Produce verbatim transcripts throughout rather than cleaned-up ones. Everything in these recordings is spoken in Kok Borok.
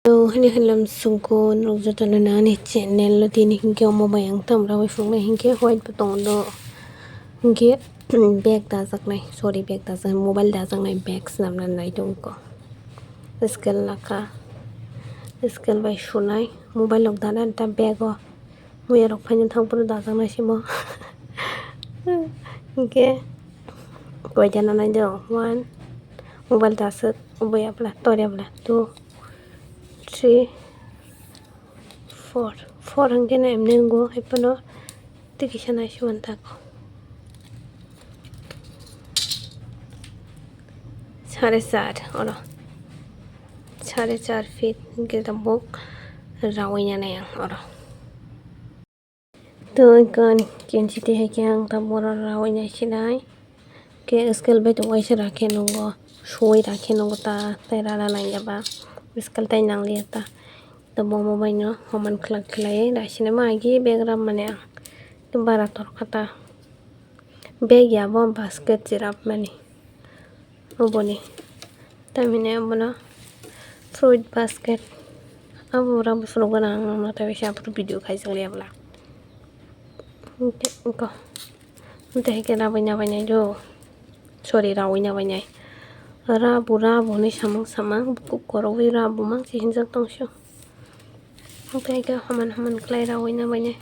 To, hini hilam sungko norok jotono nani channel o tini hinkhe omo bai ang tamra bai phunuknai hinkhe white bo tongo do. Hinkhe bag dajaknai, sorry, bag dajak, mobile dajaknai bag swnamna nai tongo. Scale lakha, scale bai sunai, mobile rok dana ta bag o. Muya rok phaina thang phuru dajaknai simo. Hinkhe koita nanai do, one, mobile daswk, obo yapla, tor yapla, two, three, four, four hinkhe na emne wngo, haiphano tei kisa naisingwantako. Sare char, oro. Sare char feet hinkhe tabuk rawi nanai ang oro. To, ikon kinchi tei hai khe ang tabuk oro rawi naisinai. Khe scale bai tong waisa rakhe nungo, suwi rakhe nungo ta, tei rana nangyaba. Scale tei nangliya ta. Tabuk omo baino homan khlak khlaiwi raisinai ma agi bag rammani ang. Bara torkha ta. Bag ya bo basket chirapmani. Oboni. Tamhine obono fruit basket. Abo ura busurok gana ang nokna tei bisa aphuru video khaijak liya bwla. Hwnkhe eko. Hwnkhe hwnkhe rabuina bainai do. Sorry, rabuina bainai. Rabu, rabu hinwi samang samang, bukhuk korogwi rabu mangsi hinjak tongsu. Hwnkhe hwnkhe homan homan khlai rabuina bainai.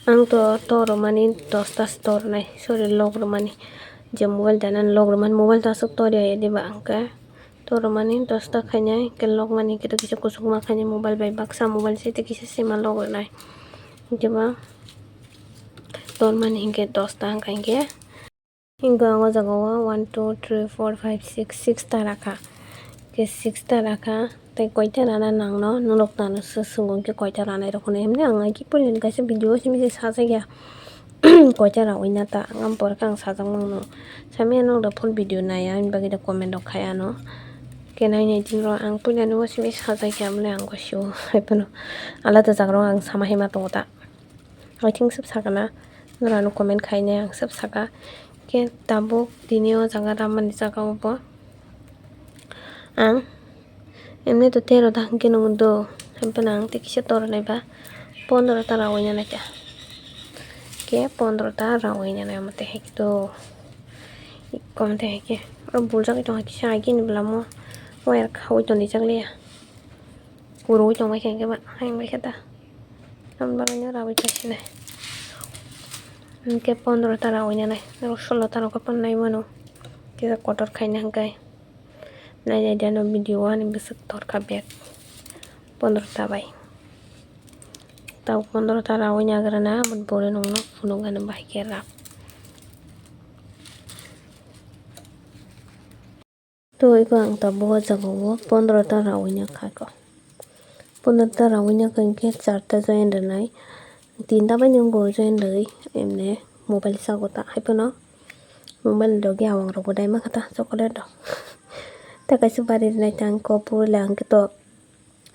Ang to tor rwmani dosta se tor rwnai, sorry, log rwmani. Je mobile danani log rwmani, mobile to aswk tor ya diba, hwnkhe tor rwmani dosta khainai, hwnkhe log mani hwnkhe to kisa kuchukma khainai mobile bai, baksa mobile se tei kisa sima log rwnai. Hwnkhe ba tor mani hwnkhe dosta wngkha hwnkhe. Hingke ang o jaga o one, two, three, four, five, six, six ta rakha. Hingke six ta rakha, tei koita rana nang no, norok tano se swngo hingke koita ranai rok hwnwi. Himni ang aiki puilani kaisa video o simi se sajak ya. Koita rawi na ta, ang pore khe ang sajak mang no. Sami ya norok da full video nai ya, ani bagwi da comment rok khai ano. Hingke nai nai din ro ang puilani o simi sajak ya, himni ang gosio. Hai phano alada jaga rok ang sama hai ma tongo ta. I think sep sakana, norano comment khainai ang sep saka. Khe tabuk tini o jaga ramani jaga o bo ang emni to tero ta hwnkhe nung do, hemphano ang tei kisa tor nai ba pondro ta rawi nanai ta. Khe pondro ta rawi nanai omo tei hai khe do. Kom tei hai khe oro buljak tong hai kisa agini bwlamo wire khaui toni jak liya. Kurui tongbai khe hwnkhe ba, hayung bai khe ta. Aboni bagwino rawi ta sinai. Hwnkhe pondro ta rawi nanai. Norok solo ta rok khe pon nai mano. Kisa kotor khaina hwnkhe. Nai nai de ano video o ani bwswk torkha bag. Pondro ta bai. Tabo pondro ta rawi nagra na, aboni pore nokno phunukgani bahai khe rap. To eko ang tabuk o jaga o pondro ta rawi na kha ko. Pondro ta rawi na kha hwnkhe charta join rwnai. Tinta bai nw bo join rwui emne mobile sago ta hai phano. Mobile rok ya wng rok bo dai ma kha ta chocolate rok. Ta kaisa bari rwnai tang ko puila hwnkhe to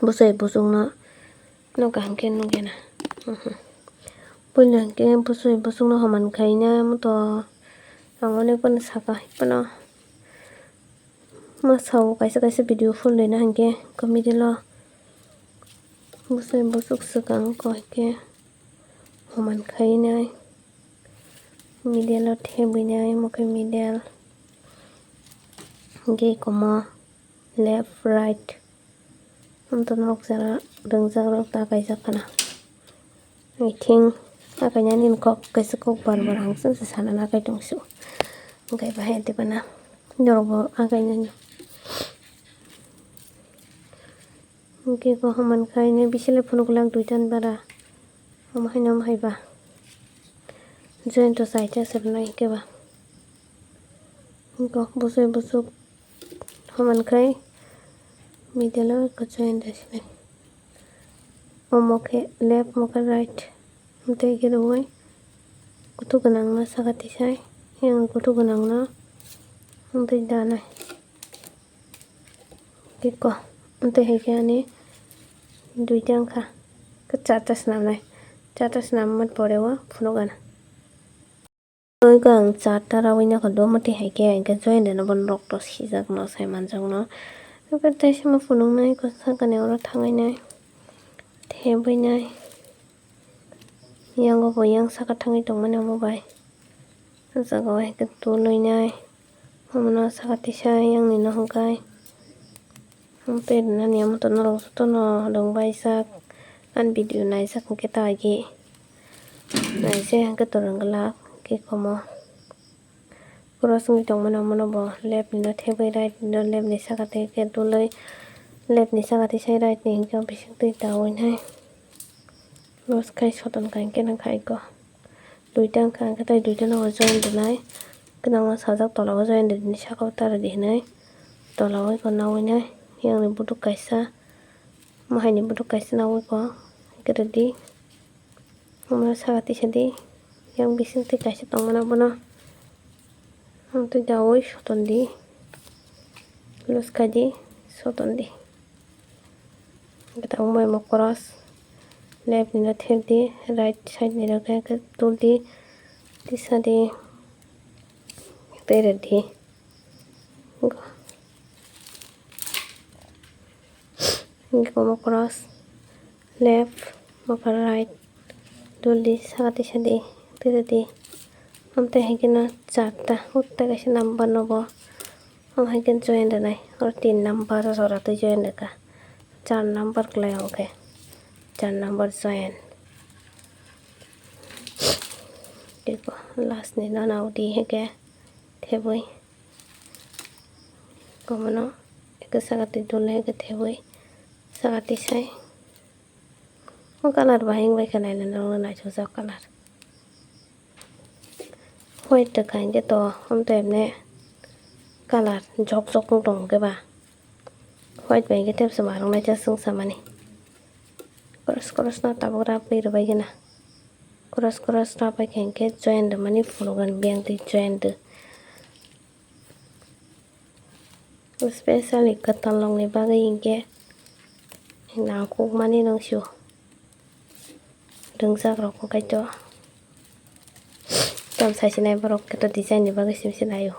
bwsai bwswk no nokha hwnkhe nukya na. Puila hwnkhe bwsai bwswk no homan khaina moto ang onek phano saka hai phano. Ma sao kaisa kaisa video phone rwna hinkhe eko middle o bwsai bwswk swkang eko hinkhe homan khainai middle o thebwinai omo khe middle hinkhe eko mo left right. Amtwino nukjagwi rwngjakrok ta kaijak khna. I think akainani kok kaisa kok bar bar hangsa se sana nakai tongsu. Hwnkhe bahai tei bana norokbo akainani. Hwnkhe bo hwnmankha ini bisingo phunuk glak duitan bara. Omo haino omo hai ba. Join to saita se rwnai hwnkhe ba. Hwnkhe bwsai bwswk. Hwnmankhe middle o eko join de sinai. Omo khe left, omo khe right. Tei khe rwui kuthuk gwnangno saka tisai. Yang kuthuk gwnangno tei danai. Eko tei hai khe ani duita wngkha. Khe charta swnamnai. Charta swnam pore o phunuk gana. Tei ang charta rawi nokha do mati hai khe, hwnkhe join rwna bono rok to sijak no, sai manjak no. Hwnkhe tei sima phunuknai ko sakani oro thangainai, thebwinai. Yango bo yang saka thangwi tongmani omo bai. O jaga o hai khe tulwinai. Omono saka tisa yang ni no hwnkhe. Tei rwnani omo to norok jotono rwngbaijak. Ani video naijak hwnkhe ta agi. Naijak hwnkhe to rwngwlak khe komo. Cross wngwi tongmani omono bo left ni no thebwi right ni no left ni saka tei khe dulwi left ni saka tei sai right ni hwnkhe bising twi dawi nai. Cross khai soton khai khe nang khai ko. Duita wngkha hwnkhe tei duita no join rwnai. Kwbangma sajak tola o join rwdi saka o ta rwdi hinwi. Tola o eko nawi nai. Yang ni buduk kaisa. Mo hai ni buduk kaisa nawi ko. Hwnkhe rwdi. Omo saka tisa di. Yang bising twi kaisa tongmani abono. Ang twi dawi soton di. Cross khai di. Soton di. Gata wngmai mo cross. Left ni no thep di, right side ni no khe tul di, tisa di, tei rw di. Go. Go mo cross. Left, mo khe right. Dul di, saka tisa di, tisa di. Amtwi hai khe no charta, utte kaisa number no bo. Am hai khe join rwnai, oro tin number jora twi join rwkha. Char number kwlai o khe, char number join. Tei bo last ni no nao di hai khe thebwi. Komono eke saka twi dul hai khe thebwi, saka twi sai. O colour bahai wngbai khe naina norokno naithokjak colour. White rwkha hinkhe to, amtwi emne colour jok jok wng tongo khe ba. White bai hinkhe tepsa ma rwknai chwng samani. Cross cross no tabuk rapwi rwbai gana. Cross cross rapai khe hinkhe join rwmani phunukgani biyang twi join rw. Specially kwtal rokni bagwi hinkhe nangkukmani nungsio. Rwngjak rok khaito. Tam saisinai borok khe to design ni bagwi simi se laio.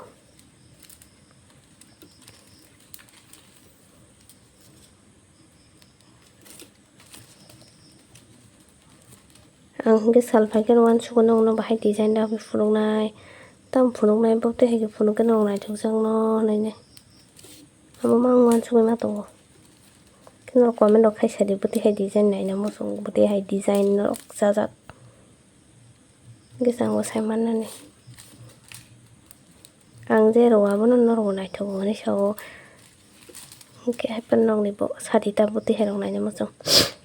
Ang hwnkhe sal phai khe uansukgwi nokno bahai design rwgwi phunuknai. Tamo phunuknai bo tei hai khe phunuk khe norok naithokjakno hwnwi nai. Amo ma ang uansukgwi ma tongo. Khe norok comment rok khai sadi bwtwi hai design naina muchung bwtwi hai design norok chajak. Hwnkhe chwng bo sai mannani. Ang je rw abono norok bo naithogo hinwi sao. Hwnkhe haikhe nokni bo sadi ta bwtwi hai rok naina muchung.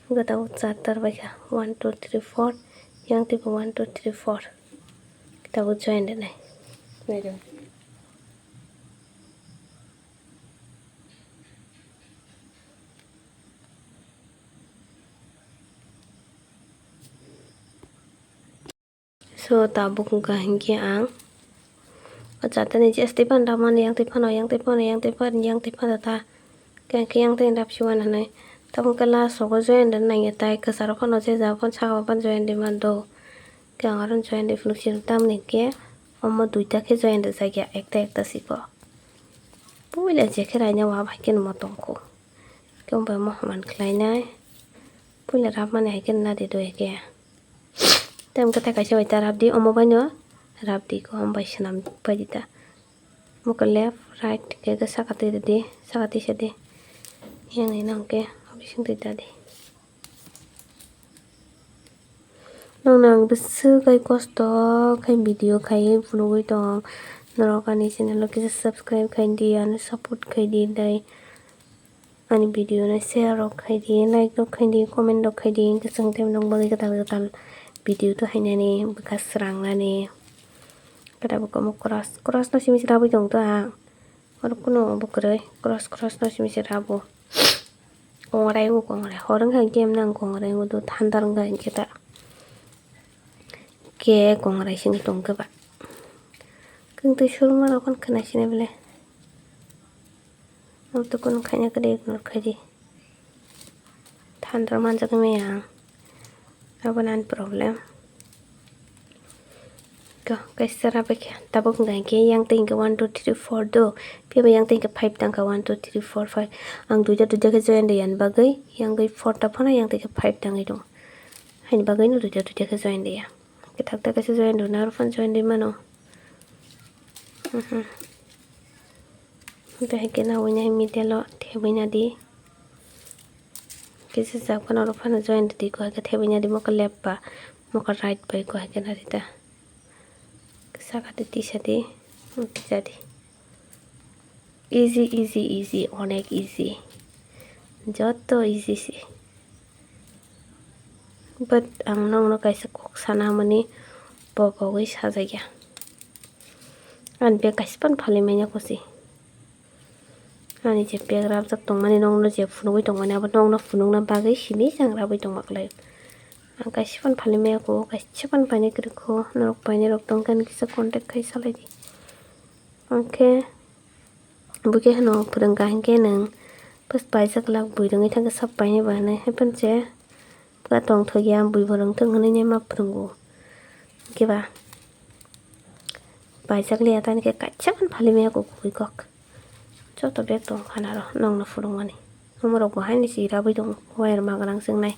Hwnkhe tabuk char tar baikha. One, two, three, four. Yang twibo one, two, three, four. Tabuk join rwnai. So tabuk wngkha hinkhe ang o chatani je tei phano damani yang tei phano yang tei phano yang tei phano yang tei phano ta khe yang tei dap siwan hinwi tabuk khe last rogo join rwna nangya tai kwcharo phano je ja phano saka o phano join rwmani do khe ang aro join rw phunuk siro tamni hinkhe omo duita khe join rwjakya ekta ekta siko puila jekhe raina wa bai khe nw tongkho khe omo bai mohor man khlainai puila rapmani hai khe nadi do khe. Tei hwnkhe tei kaisa bai ta rap di, omo bai no rap di, ko omo bai swnam pai di ta. Omo khe left, right, khe khe saka twi rw di, saka twi sa di. Yang ni no hwnkhe bising twi ta di. Nokno ang bwswk kai kosto khai video khaiwi phunugwi tong. Norok ani channel o kisa subscribe khai di, ano support khai di, tei. Ani video no share rok khai di, like rok khai di, comment rok khai di, hwnkhe chwng tei nokni bagwi kwtal kwtal video to hainani bwkha srangnani. Kwtal bwkha omo cross, cross no simi se rabwi tong to ang. Oro kuno bo kwrwi, cross, cross no simi se rabo. Kongrai o kongrai, hor wngkha hwnkhe emno ang kongrai o do thandar wngkha hwnkhe ta. Khe kongrai simi tong khe ba. Kwng twi surma rok khna sinai bwle. Ang to kunu khaina kwrwi ignore khai di. Thandra manjak maya ang. Abo nani problem. Ko, kaisa rabai khe. Tabuk hwnkha hinkhe yang twi hinkhe one, two, three, four do. Phiya ba yang twi hinkhe five tangkha, one, two, three, four, five. Ang duita duita khe join rwya ni bagwi, yang twi four ta phano yang twi khe five tangwi tongo. Haini bagwi no duita duita khe join rwya. Khe thak thak kaisa join rwna aro phano join rwi mano. Mhm. Tei hai khe nawi nai middle o thebwi nadi. Kisa jak phano oro phano join rwdi, ko hai khe thebwi nadi, mokol left ba mokol right bai ko hai khe nadi ta. Saka di tisa di, tisa di. Easy, easy, easy, onek easy. Joto easy se. But ang nokno kaisa kok sana mani bokogwi sajakya. Ani bag kaisa phano phalwi manya kusi. Ani je bag rabjak tongmani nokno je phunugwi tongmani abo nokno phunukna bagwi simi chang rabwi tongma kwlai. Ang kaisa phano phalwi maya kho, kaisa phano painai kwrwi kho, norok painai rok tongkha ni kisa contact khai salai di. Hwnkhe bo khe hwno phwrwngkha hinkhe nwng first paijak lak bui rwngwi thangkhe sab painai bo hinwi hai phano je bwkha tongthokya bui bo rwngthok hinwi ma phwrwngo. Hwnkhe ba paijak liya tani khe kaisa phano phalwi maya kho kubui kok. Joto bag tong kha naro nokno phunukmani. Omorok bo haino se rabwi tongo wire magrang swngnai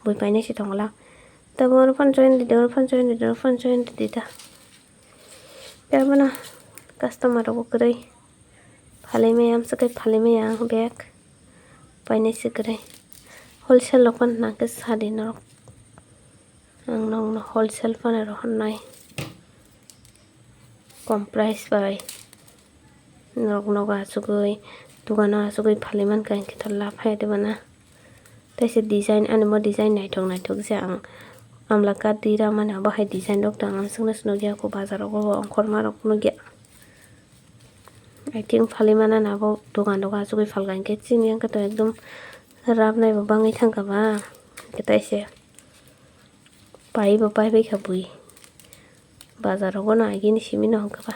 bui painai se tongla. Tei bo oro phano join rwdi, oro phano join rwdi, oro phano join rwdi ta. Tei abono customer rokbo kwrwi phalwi maya, amswk khe phalwi maya ang bag painai se kwrwi. Wholesale rok phano nang khe sa di norok. Ang nokno wholesale phano rohornai kom price bai. Norok nogo achugwi dogano achugwi phalwi mankha, hinkhe to laphaidi bana. Tei se design, ani bo design naithok naithok se, ang amla card di ramani abo hai design rok tong, ang swngna se nukya kho, bazar rogo bo ongkhorma rok nukya. I think phalwi manani abo dogan rogo achugwi phalkha, hinkhe chini wngkha to ekdom rabnai bo bangwi thangkha ba, hinkhe tei se. Pai bo pai bai kha bui. Bazar rogo no agini simi no hwnkha ba.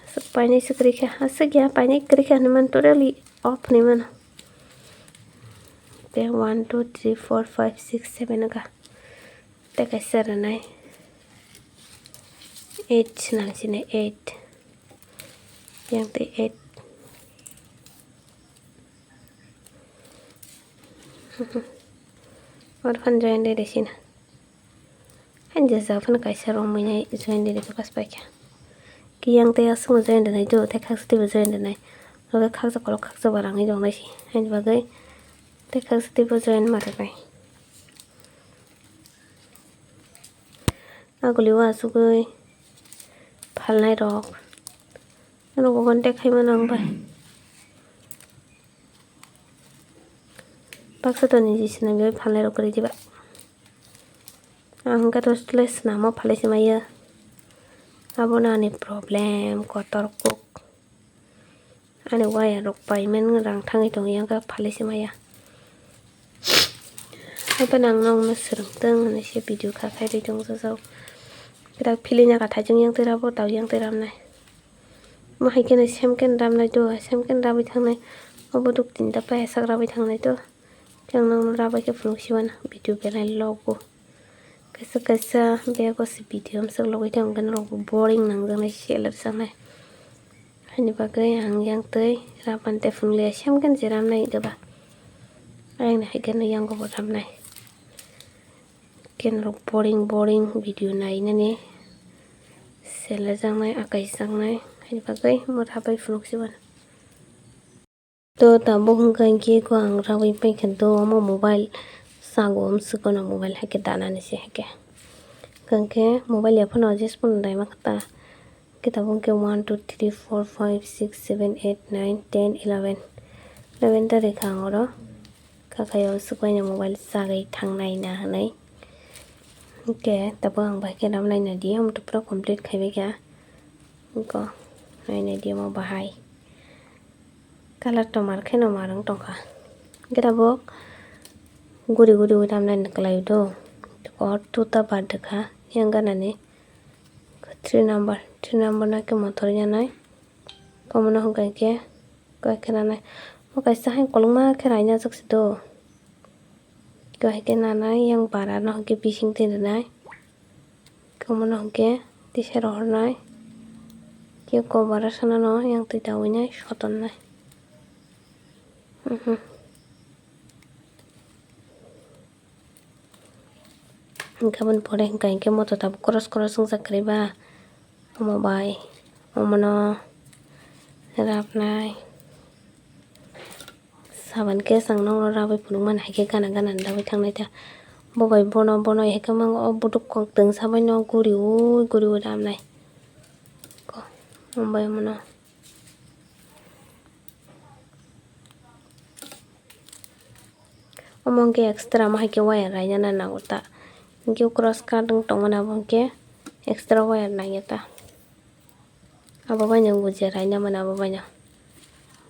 Aswk painai se kwrwi kha, aswk ya painai kwrwi kha hinwi mano, totally off hinwi mano. Tei one, two, three, four, five, six, seven wngkha. Tei kaisa rwnai. Eight swnam sini eight. Yang tei eight. Oro phano join de de sina. Haini jesa phano kaisa romwi nai join de de khe pas paikha. Kiyang tei aswkno join de nai do, tei khaksa teibo join de nai. Obo khaksa kolok khaksa barangwi tongnai se. Haini bagwi tei khaksa teibo join ma rwbai. Aguli o achugwi phalnai rok. Norok bo contact khai mano ang bai. Baksa to niji swnam bai phalnai rok kwrwi diba. Ang hwnkhe to le swnamo phalwi se maya. Abono ani problem kotor kuk. Ani wire rok payment rang thangwi tongwi ang khe phalwi se maya. Haikhe nang nokno swrwngtwng hwnwi se video kha khairwi tong jajak. Kwrak philwi naka thaijwng yang twi rabo tau yang twi ramnai. Mo hai kheno sem ken ramnai do, sem ken rabwi thangnai. Obo duk tinta payasak rabwi thangnai do. Khe ang nokno rabai khe phunuk siwana video belai logo. Kaisa kaisa bego se video amswk logwi tong khe norok bo boring nangjaknai seler sanai. Haini bagwi ang yang twi raban tei phunukliya sem ken je ramnai hinkhe ba. Ayang ni hai kheno yango bo ramnai. Khe norok boring boring video nainani selejaknai, akaijaknai, haini bagwi mo rabai phunuk siwan. To tabuk hwnkha hinkhe ko ang rabai paikha do, omo mobile sago, amswk no mobile haikhe danani se haikhe. Hwnkhe mobile ya phano adjust phano daima kha ta. Khe tabuk hwnkhe one, two, three, four, five, six, seven, eight, nine, ten, eleven. Eleven tarikh ang oro. Kha khaio swkbaino mobile sagwi thangnai na hwnwi. Hwnkhe tabuk ang bai khe ramlai naidi, omo to pura complete khaibai kha. Hwnkhe nainai di omo bahai. Colour to mar kheno mar wng tongkha. Hwnkhe tabuk guri guri ramnai kwlai do. O tuta bar dwkha yang ganani. Three number, three number no khe mothor yanai. Omono hwnkha khe. Khe nanai. Bo kaisa hai kolokma khe rainajak se do. Khe hai khe nanai yang bara no hwnkhe bising twi rwnai. Omono hwnkhe tisa rohornai. Khe kobara sanano yang twi tawinai sotonnai. Mhm. Hwnkhe aboni pore hwnkha hinkhe moto tabuk cross cross wngjak kwrwi ba. Omo bai omono rabnai. Saban khe chwng nokno rabwi phunukmani hai khe gana gana ni rabwi thangnai ta. Bo bai bono bono hai khe mango o buduk kok twngsa bai no guriui guriui rabnai. Ko, omo bai omono. Omo hwnkhe extra omo hai khe wire rainani nango ta. Hinkhe cross cut wng tongmani abo hwnkhe extra wire nangya ta. Abo baino ang bujiya raina mano abo baino.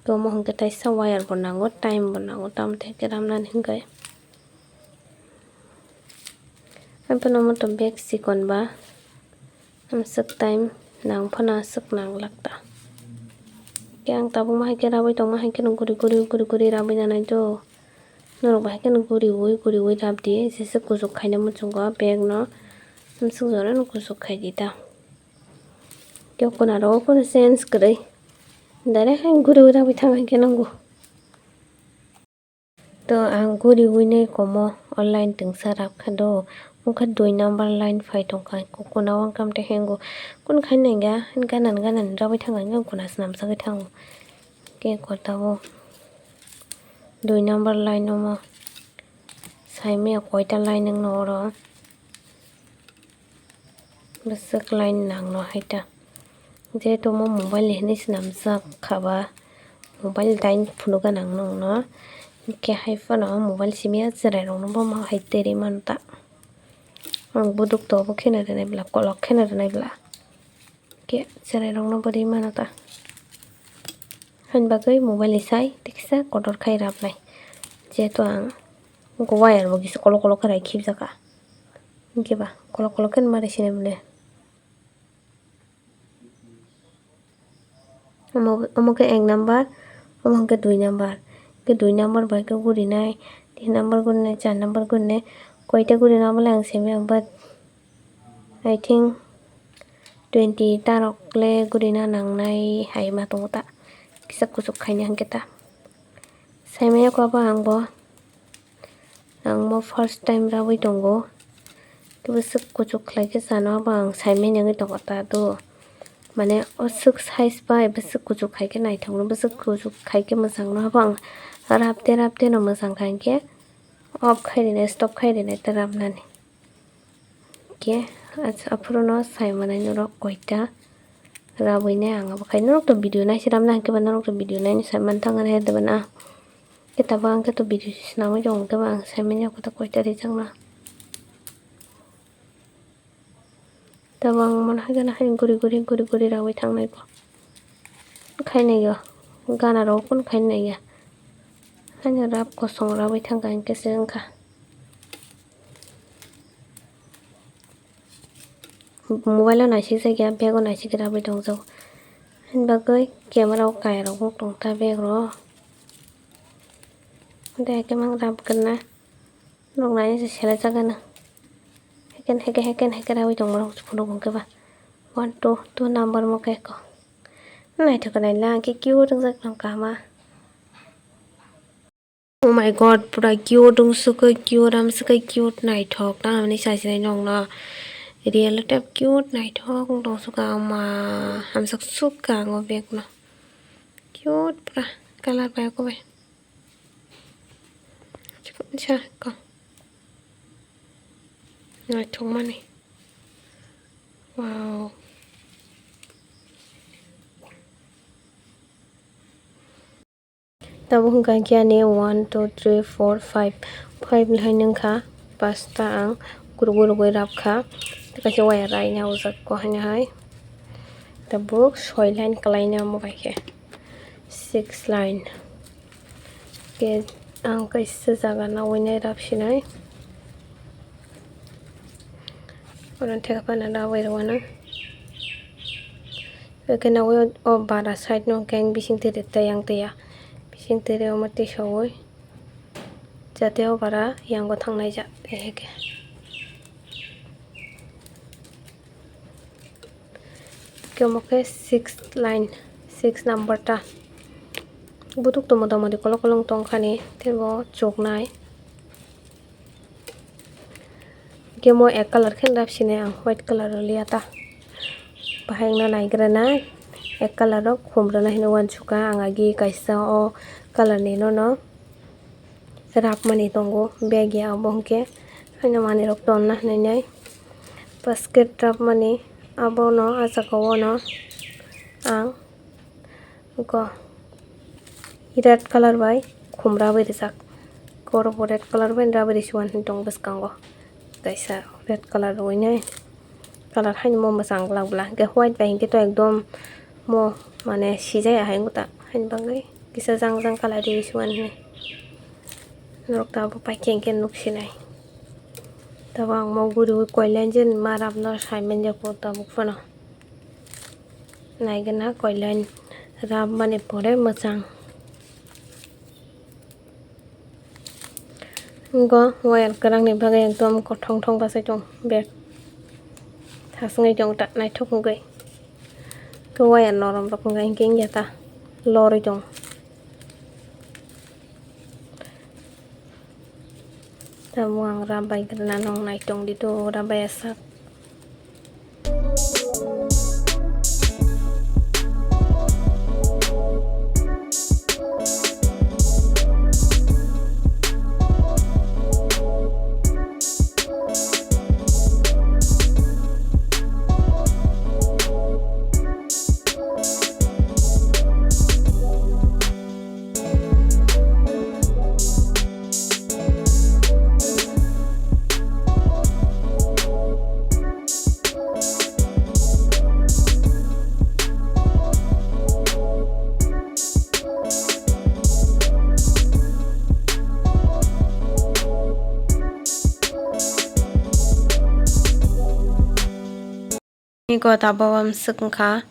Omo hwnkhe taisa wire bo nango, time bo nango, tamo tei khe ramnani hwnkhe. Ang phano moto bag chikon ba, amswk time nang phano aswk nang lak ta. Khe ang tabukma hai khe rabwi tongma hai kheno guri guri guri guri rabwi nanai do. Norok bo hai kheno guriui guriui rab di, jesa kuchuk khaina muchungo bag no, amswk jora no kuchuk khai di ta. Tei kuna rogo kunu sense kwrwi. Direct hai guriui rabwi thang hai khe nangw. To ang guriui nai komo o line twngsa rab kha do. Wngkha dui number line phai tongkha. Kuna o wngkha tei hengo. Kun khai naiga, ganan ganan rabwi thang hai kuna swnam sagwi thango. Khe kota o dui number line omo. Saimaya koita line wngno oro. Bwswk line nangno hai ta. Jehetu omo mobile ni hinwi swnamjak kha ba, mobile line phunukgwi nang nokno. Hinkhe hai phano mobile simi ya chwrairokno bomo hai twi rwi mano ta. Ang buduk tobo kheno rwnai bwla, kolok kheno rwnai bwla. Khe chwrairokno bo rwi mano ta. Haini bagwi mobile ni sai tiksa kotor khai rwpnai. Jehetu ang wire bo kisa kolok kolok khe rai khibjaka. Hinkhe ba kolok kolok khe ma rai sinai bwle. Omo, omo khe ek number, omo hwnkhe dui number. Khe dui number bai khe gurinai, tin number gurinai, char number gurinai, koita gurina omo le ang simi ang but I think twenty ta rok le gurina nangnai hai ma tongo ta. Kisa kuchuk khaina hwnkhe ta. Saimaya kha ba ang bo. Ang mo first time rabwi tongo. Tei bwswk kuchuk khlai khe chano abo ang saimanya wngwi tongo ta do. Mane o swk size bai bwswk kuchuk khai khe naithokno, bwswk kuchuk khai khe mwchangno abo ang rabte rabte no mwchang kha hinkhe off khai rinai, stop khai rinai ta rabnani. Khe aphuru no sai manai norok koita rabwi nai ang abo khai norok to video nai se rabna hinkhe ba norok to video nai sai man thang nai de bana. Khe tabuk ang khe to video se swnamwi tongo, khe ba ang saimanya kota koita rijakna. Tabuk ang mano hai gana hai guri guri guri guri raui thangnai bo. Khainai o gana rok kun khainai ya. Haino rap kosong raui thangkha hinkhe se wngkha. Mobile o naisik jakya, bag o naisik raui tongjago. Haini bagwi camera o kaya rok bo tongkha bag rok. Tei haikhe mang rap kwrwna. Nok nai se selai jak gana. Heken heke heken heke raui tongma rok phunuk hwnkhe ba. One two two number mo khe ko. Naithok nai la hwnkhe cute wngjak nang kaham. Oh my god, pura cute wngsukhe cute, amsukhe cute naithok tang hinwi sachinai nokno. Real tep cute naithok wng tongsukha ama hamsuk sukha ang o bag no. Cute pura colour bai oko bai. Chikon cha ko. Naithokmani. Wow. Tabuk hwnkha khe ani one, two, three, four, five, five ni hai nungkha, pasta ang kurugwi rugwi rap kha, tei kaisa wire raina ujak ko haino hai. Tabuk soi line kwlaina omo bai khe six line. Khe ang kaisa jaga naui nai rap sinai. Oro theka phano raui rwano. Hwnkhe naui o bara side no hwnkhe ang bising twi rw tei yang twi ya. Bising twi rw omo twi saui. Jateo bara yango thangnai ja, eheke. Kemo khe six line, six number ta. Butuk to motamoti kolok kolok tongkhani, teibo chuknai. Kemo ek colour khe rap sinai ang, white colour rw liya ta. Bahai wngna naigra na, ek colour rok khum rwna hinwi uansukha ang, agi kaisa o colour ni nono. Rapmani tongo bag ya obo hwnkhe, haino manwirok tonna hinwi nai basket rapmani abono ah jagao no ang go red colour bai khum rabai rijak, oro bo red colour bai rabai risi uan hinwi tongo bwskango kaisa red colour rwinai. Colour haino mo mwchang glak bla, hwnkhe white bai hwnkhe to ekdom mo mane sijaya hai wngkha ta, haini bagwi kisa jang jang colour ri suan hinwi norok tabuk paikhe hwnkhe nuk sinai. Tabuk ang mo guriui koilain je ma rapno sai manjak bo tabuk phano naigwna koilain rapmani pore mwchang. Go wire kwrwngni bagwi ekdom kothong thong bachai tong bag. Thasungwi tong ta naithok wngwi. Khe wire norom rok wngkha hinkhe wngya ta lorwi tong. Tamo ang rabai kwrwna nong naitong di to rabai asak. Niko tabuk o swk wngkha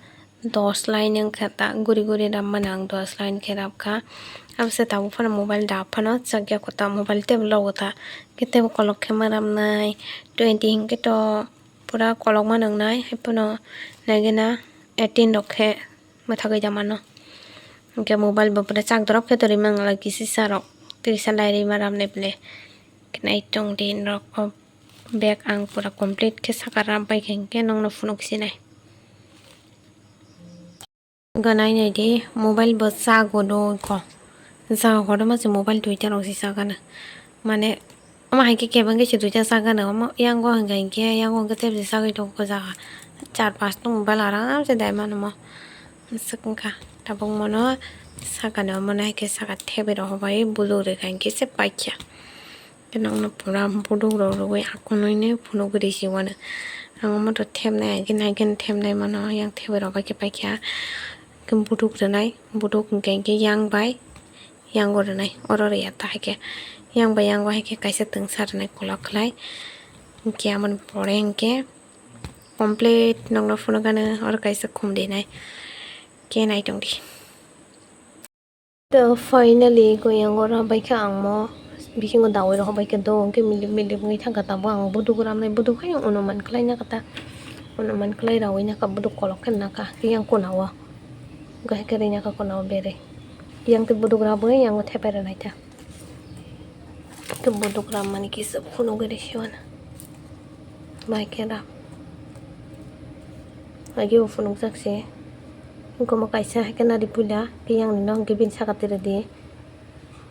dos line wngkha ta guri guri rammani ang dos line khe rapkha. Abose tabuk phano mobile da phano chakya kota mobile tei logo ta khe tei kolok khe ma ramnai twenty hinkhe to pura kolokma nwngnai haiphano naigena eighteen rok khe mwthagwi da mano. Hinkhe mobile bo pura chak dorop khe torwi mangla kisisa rok tisa lai rima ramnai bwle. Khe nai tong di norok o bag ang pura complete khe saka ram pai khe hinkhe nongno phunuk sinai. Ganai nai di mobile bo chago do ko. Jaga kotorma se mobile duita rok se chagana. Mane omo hai khe kebeng khe se duita chagana. Omo yango hwnkha hinkhe yango hwnkhe tebse chagwi tongo o jaga. Char pasta mobile aram se dai mano mo. Swk wngkha tabuk mono sakani omo nai khe saka thebwi rok hobai bulu rwkha hinkhe se paikha. Khe nokno pura buduk rok rwui akonoi phunugwi risi uano. Ang omo to thepnai, agini agini thepnai mano, yang thepwi rok bai khe paikha. Khe buduk rwnai, buduk hwnkhe yang bai yango rwnai, oro rwya ta hai khe. Yang bai yango hai khe kaisa twngsa rwnai kolok khlai. Hwnkhe amoni pore hwnkhe complete nokno phunukgano oro kaisa khum rinai. Khe naitong di. To finally goyang oro bai khe ang mo bisingo dawai rok bai khe do hwnkhe milip milip wngwi thangkha tabuk ang buduk ramnai buduk hai unuman khlaina kha ta unuman khlai rawi nakha buduk kolok khe nakha yang kona o gai khe ri nakha kona o berwi yang tei buduk rabwi yang o thepai rwnai ta. Khe buduk ram mani kisa phunugwi risi uana. Bai khe ram. Agi bo phunukjak se. Wngkha omo kaisa hai khe nari puila. Khe yang no hwnkhe bini saka twi rwdi.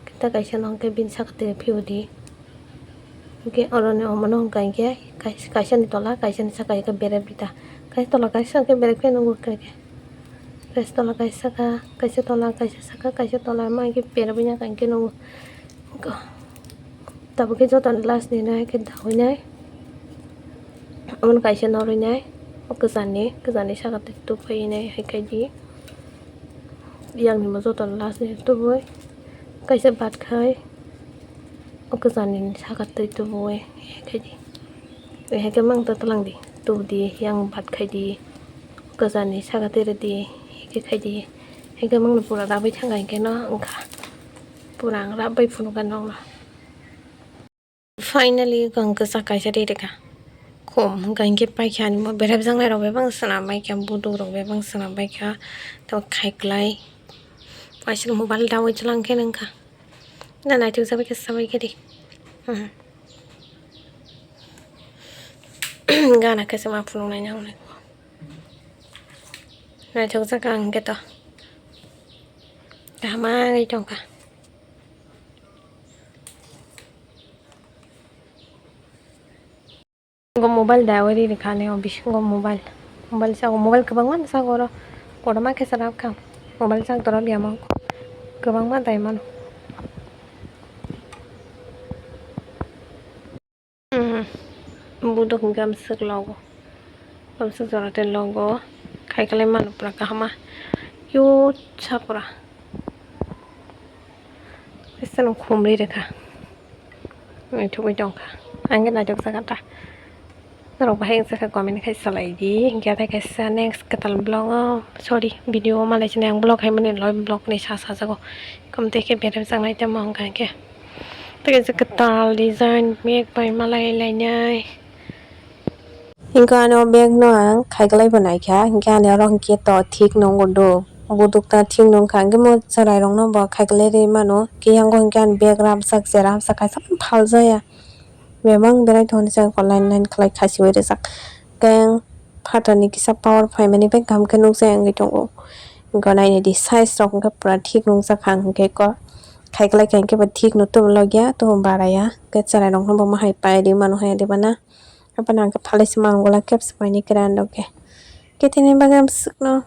Khe ta kaisa no hwnkhe bini saka twi rw phiyodi. Hwnkhe oro ni omo no hwnkha hinkhe kais-, kaisa ni tola kaisa ni saka hinkhe berep rwdi ta. Kaisa tola kaisa hinkhe berep khe nukgo hinkhe. Kaisa tola kaisa saka, kaisa tola kaisa saka, kaisa tola ma hinkhe berep wngya hinkhe nukgo. Tabuk khe joto ni last ni nai khe dawai nai. Omo no kaisa norwi nai. O kwchar ni, kwchar ni saka twi tubui nai hai khai di. Yang ni bo joto ni last ni tubui. Kaisa bat khai. O kwchar ni saka twi tubui hai khai di. Hai khe mang ta tlang di. Tub di, yang bat khai di. O kwchar ni saka twi rw di. Hai khe khai di. Hai khe mang no pura rabai thang hai khe no wngkha. Pura ang rabai phunukha nokno. Finally, ang kwchak kaisa ri rwkha. Khum hwnkha hinkhe paikha ani mo berajak nai rok bebak swnam baikha, buduk rok bebak swnam baikha, tei khaiklai. Waisa mobile dawi chwla hwnkhe nungkha. Na naithok jabai khe sabai khe di. Hmm. Gana khe se ma phunuknai nang nai. Naithok jak ang khe to. Kaham wngwi tongkha. Go mobile da ori rikha ne o bisingo mobile. Mobile sa mobile kwbangma sa oro. Kotorma khe sa rap kha. Mobile sa doro liya mo. Kwbangma dai mano. Hmm. Buduk hwnkhe amswk logo. Amswk jora tei logo. Khaiklai mano pura kahama. Yo sapura. Kaisa no khumri rwkha. Naithogwi tongkha. Ang khe naithok jaga ta. Norok bahai wngsa khe comment khai salai di. Hinkhe tei kaisa next kwtal vlog o, sorry, video o malai sini ang vlog hai mani loi vlog ni sa sajago. Kom tei khe berajak nai tamo hwnkha hinkhe. Tei kaisa kwtal design bag bai malai lainai. Hinkhe ano bag no ang khaiklai bo naikha, hinkhe ani oro hinkhe to thik nungo do, buduk ta thik nungkha, hinkhe mo chwrai rok no bo khaiklai ri mano, hinkhe yango hinkhe ani bag rapjak, chera hapjak kaisa phaljaya, bebak berai tongni chwng line line khlai khasiui rijak, hinkhe ang phatarni kisa power phaimani bai kaham khe nukjai wngwi tongo, hinkhe nainai di size rok hinkhe pura thik nungjak ang hinkhe kok khaiklai kha hinkhe bo thik no tubulokya tubun baraya, hinkhe chwrai rok no bo ma hai pai ri mano hai ri bana. Aboni hwnkhe phalai se mango la kebsa paini kwran rok khe. Khe tini bagwi ang swkno